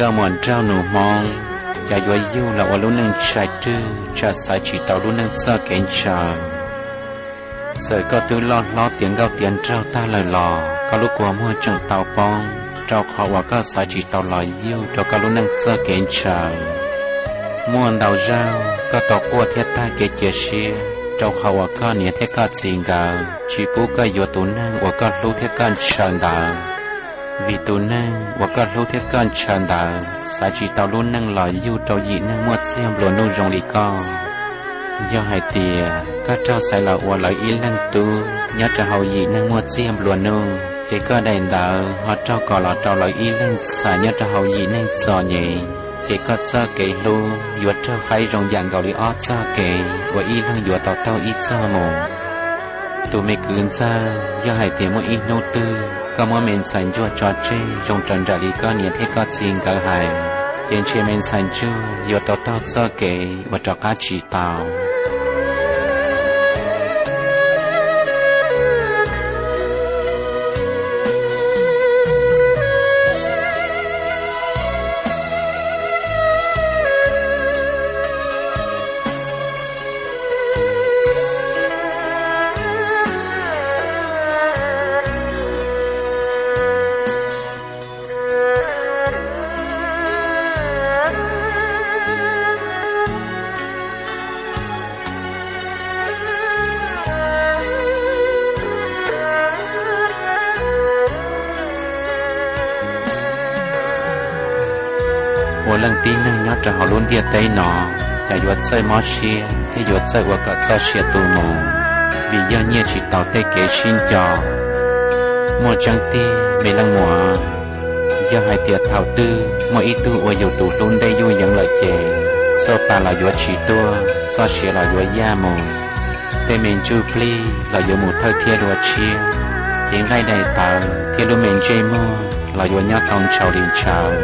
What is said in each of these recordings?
Nkauj muam nraug nus Hmoob, cas yuav yug los ua lub neej ntshai rwg, tsam xaiv tsis tau lub neej txoj kev ntshaw. Txawm koj twb loj hlob tiav nkauj tiav nraug tag lawm los koj lub kua muag tseem tau poob, rau qhov uas koj xaiv tsis tau los yug rau koj lub neej txoj kev ntshaw. Muaj ntau zaug koj tau quaj thiab tag kev cia siab, rau qhov uas koj niam thiab koj txiv nkawd tsis pub koj yuav tus neeg uas koj hlub thiab koj ntshaw ntawd. Vim tus neeg uas koj hlub thiab koj ntshaw ntawd xaiv tsis tau lub neej los yug rau yim neeg muaj txiag nplua nuj zoo li koj. Yog hais tias koj raug xaiv los ua lawv ib leeg tub nyob rau hauv yim neeg muaj txiag nplua nuj, es koj daim ntawd ho raug kos los rau lawv ib leeg ntxhais nyob rau hauv yim neeg txom nyem, ces koj txoj kev hlub yuav raug faib zoo yam nkaus li ob txoj kev uas ib leeg yuav tau taug ib txoj mus. Tus me kwv ntxawg, yog hais tias muaj ib hnub twg koj muab me ntxhais ntsuag tso tseg zoo raws nraim li koj niam thiab koj txiv nkawd hais, ces ntshe me ntxhais ntsuag yuav tau taug txoj kev uas rov qab tsis tau. Ua leej tib neeg nyob rau hauv lub ntiaj teb no, cas yuav txawj mob siab thiab yuav txawj ua kom txoj sia tu mus, vim yog nyiaj tsis taus tej kev sib nco. Muaj tseeb tiag me leej muam, yog hais tias thaum twg muaj ib tug ua yus tus hlub ntej yuj yeev lawm ces, txoj pa los yuav tsis tuaj, txoj sia los yuav yaj mus, tej me ntsuj plig los yuav mus thawj thiab dua tshiab, cev nqaij daim tawv thiab lub me ntsej muag los yuav nyob tau ntshaus li ntshaus.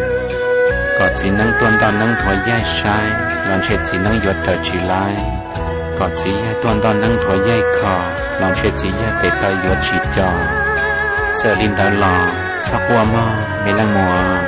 Kom txiv neeb tuaj ntoj neeb nthuav yaig saib los ntshe txiv neeb yuav raws tsis laib. Kom txiv yawg tuaj ntoj neeb nthuav yaig kho los ntshe txiv yawg tes taw yuav tsis co. Txawm li ntawd los txhob quaj mog me leej muam.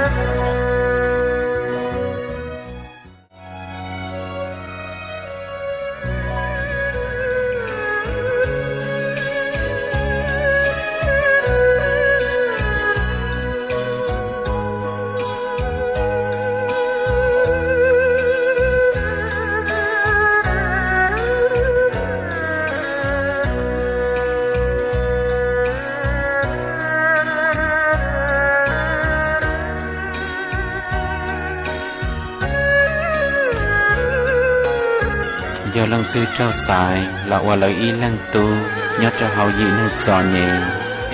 Yog leej twg raug xaiv los ua lawv ib leeg tub nyob rau hauv yim neeg txom nyem,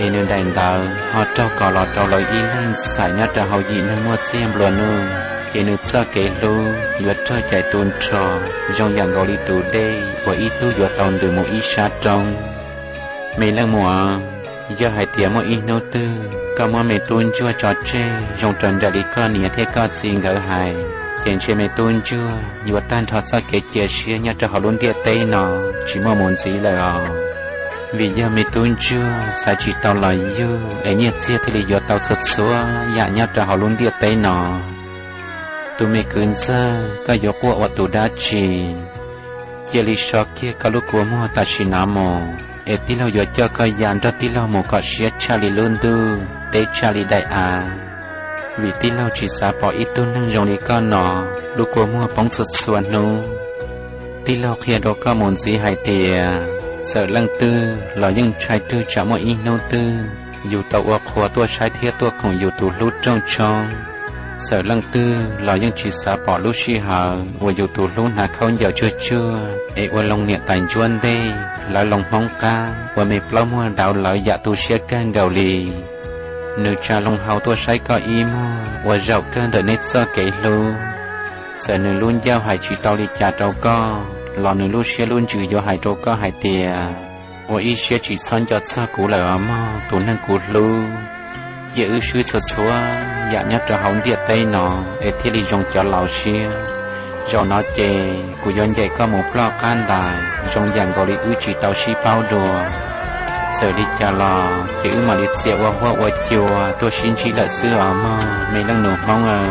es nws daim ntawv ho raug kos los rau lawv ib leeg ntxhais nyob rau hauv yim neeg muaj txiag nplua nuj, ces nws txoj kev hlub yuav raug cais tu nrho zoo yam nkaus li tus dej uas ib tug yuav tau ntws mus ib sab roob. Me leej muam, yog hais tias muaj ib hnub twg koj muab me tub ntsuag tso tseg zoo raws nraim li koj niam thiab koj txiv nkawd hais, ces ntshe me tub ntsuag yuav tag nrho txoj kev cia siab nyob rau hauv lub ntiaj teb no tsis muaj mus ntxiv lawm os. Vim yog me tub ntsuag xaiv tsis tau los yug es nyiaj txiag thiaj li yuav tau txhua txhua yam nyob rau hauv lub ntiaj teb no. Tus me kwv ntxawg, koj yuav quaj ua tus dab tsi? Cia li so kiag koj lub kua muag tam sim no mus, es tij laug yuav coj koj ya nrog tij laug mus kom siab tshaj li lub ntuj, deb tshaj li daim av. Vim tij laug tsis xav pom ib tug neeg zoo li koj no lub kua muag poob txhua txhua hnub. Tij laug qhia rau koj mus ntxiv hais tias, txawm leej twg los yeej ntshai twg tsam muaj ib hnub twg yus tau ua qhua tuaj saib thiab tuaj koom yus tus hlub rooj tshoob. Txawm leej twg los yeej tsis xav pom lub sij hawm uas yus tus hlub hnav khaub ncaws tsuag tsuag es ua loo niam tais ntsuab ntej, lawv loo hmoob qab ua me plaub muag dauv lawv yam tu siab kawg nkaus li. Nws tsa loo hau tuaj saib koj ib muag ua zaum kawg ntawm neb txoj kev hlub. Txawm nws lub ncauj hais tsis tau li cas rau koj los nws lub siab lub ntsws yuav hais rau koj hais tias, ua ib siab tsis txhob nco txog kuv lawm os mog tus neeg kuv hlub. Cia wb swb txhua txhua yam nyob rau hauv ntiaj teb no es thiaj li zoo cov laus siab. Zaum no ces kuv yuav ncaim koj mus ploj qab ntais zoo yam nkaus li wb tsis tau sib paub dua. Txawm li cas los ces wb mam li txia ua huab ua cua tuaj sib ntsib lawm xwb os mog me leej nus hmoob aw.